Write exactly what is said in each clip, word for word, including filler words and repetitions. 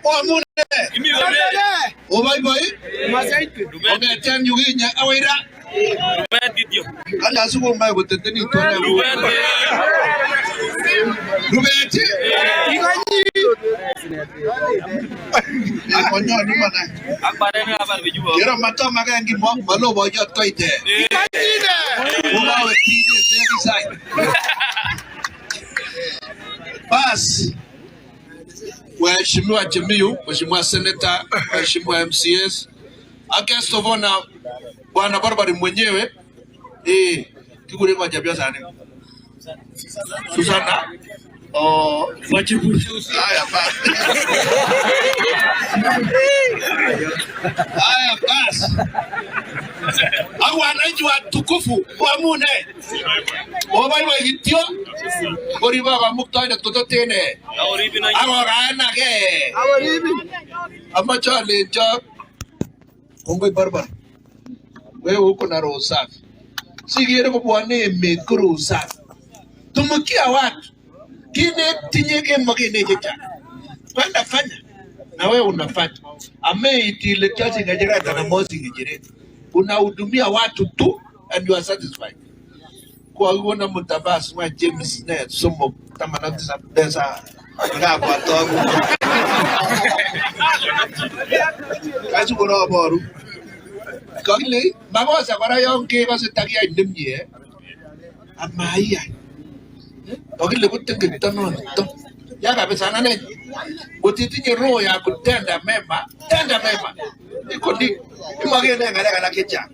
O amune. Kimi amune. O bai bai. Masaitu. Oke, ten yugi nya awira. Rubeti tio. Ala sugo mai ko teteni to na. Rubeti. Rubeti. Ikonyi. Ikonyi ni mana. Akbare ni abar biju. Yero mato maga ngi mo malo bo jot koite. Ikonyi. Uga we tije seri sai. Bas. Waheshimiwa Jimiu, Mheshimiwa Senator, Waheshimiwa M C As, a guest of honor, Bwana Barbari mwenyewe, eh, kikure kwa jabia sani. Susana, oh, wajibu. Haya, basi. Haya, basi. Au wananchi watukufu, o amune. O bai bai gitio. Ori baba mukta ina toto tene. Ago gana ke. Ama chale chap. Kongoi Barbari. Wewe uko na roho safi. Sigire ko bwane me ko roho safi. Tumikia watu. Kine tinye ke mage ne jecha. Kwenda fanya. Na wewe unafanya. Ame iti le kiasi ngejere tana mosi ngejere. Unahudumia watu tu and you are satisfied. Kwa hiyo na mtavasi wa James ne somo tamana desa desa. Nga kwa togu. Kasu kono boru. Kagile, magosa kora yonke ko se tagia indemnie. Amaya. Kagile kutenge tono to. Ya kabisa nane. Kutitinye roho ya kutenda mema. Tenda mema. Iko ni. Imagine ngale kala kecha.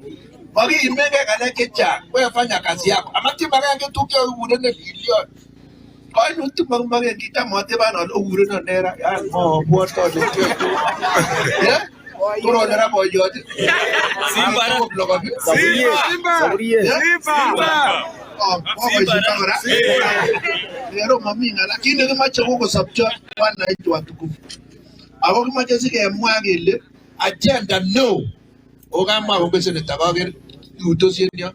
Magi imenge kala kecha. Wewe fanya kazi yako. Amati magi ange tukia ure ne milioni. Kwa nini tu magi magi kita mote bana ure no nera. Ya mo buat kau ni. Ya? Kuro nera mo yote. Simba. Simba. Simba. Simba. Oh, oh, Simba. Simba. Nero mami ngala. Kine ke macho ko sabcha. Wana itu watukufu. Ako ke macho sike mwagele. Agenda no. Oga ma ko bese ne tabager, uto sienia.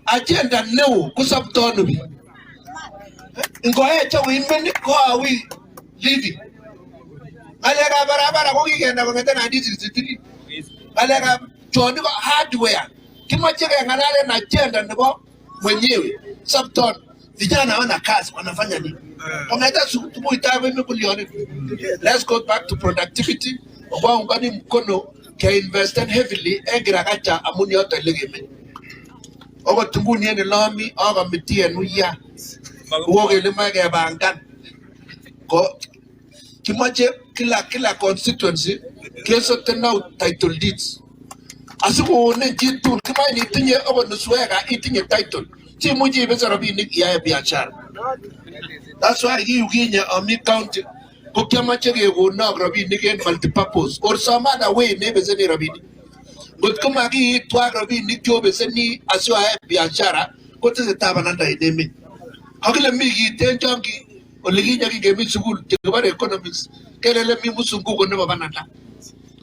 Agenda no, kusab tonu bi. Ngo e cha wi meni ko a wi livi. Ngale ga barabara ko ki kenda ko ngete na disi sitini. Ngale ga choni ko hardware. Kima cheke ngale na agenda no ko mwenyewe. Sabton. Vijana hawana kazi, wanafanya nini? Eh. Wameleta su-, tumu itabu ime kulione. Let's go back to productivity. Oba ungani mkono ke invest heavily, e gira kacha amuni oto lege me. Ogo tungu ni ene lomi, ogo mitie nuya. Uoge lima ke bangan. Ko Kimache kila, kila constituency, ke so tenau title deeds. Asuku ne jitun, kima ini itinye obo nusuega, itinye title. Chi muji besa rabi ni iya biashara. That's why you ginya ami county. Ko kimache ke go na rabi ni ke multipurpose. Or some other way ne besa ni rabi ni. But kuma ki tuak rabi ni kio besa ni asua biashara. Ko te se taba nanda inemi. Hakila mi ki tenjongi. O ligi nyaki ke mi sukul, ke ke bare economics. Ke lele mi musungu ko ne baba nanda.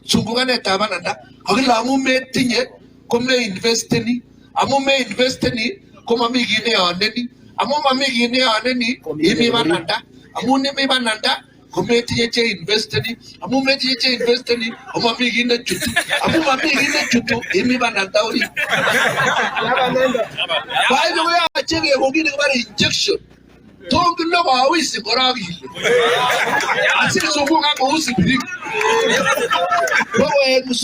Sungu ka ne taba nanda. Hakila amu me tinye, ko me invest ni. Amu me invest ni, ko mami gine ane ni. Amu mami gine ane ni, imi ba nanda. Amu ni mi ba nanda, ko me tinye che invest ni. Amu me tinye che invest ni, ko mami gine chutu. Amu mami gine chutu, imi ba nanda ori. By the way, a chenge ko gine bare injection. Tongi no ba wisi kora gi. Asi sungu nga ko usi biri. Ko e musu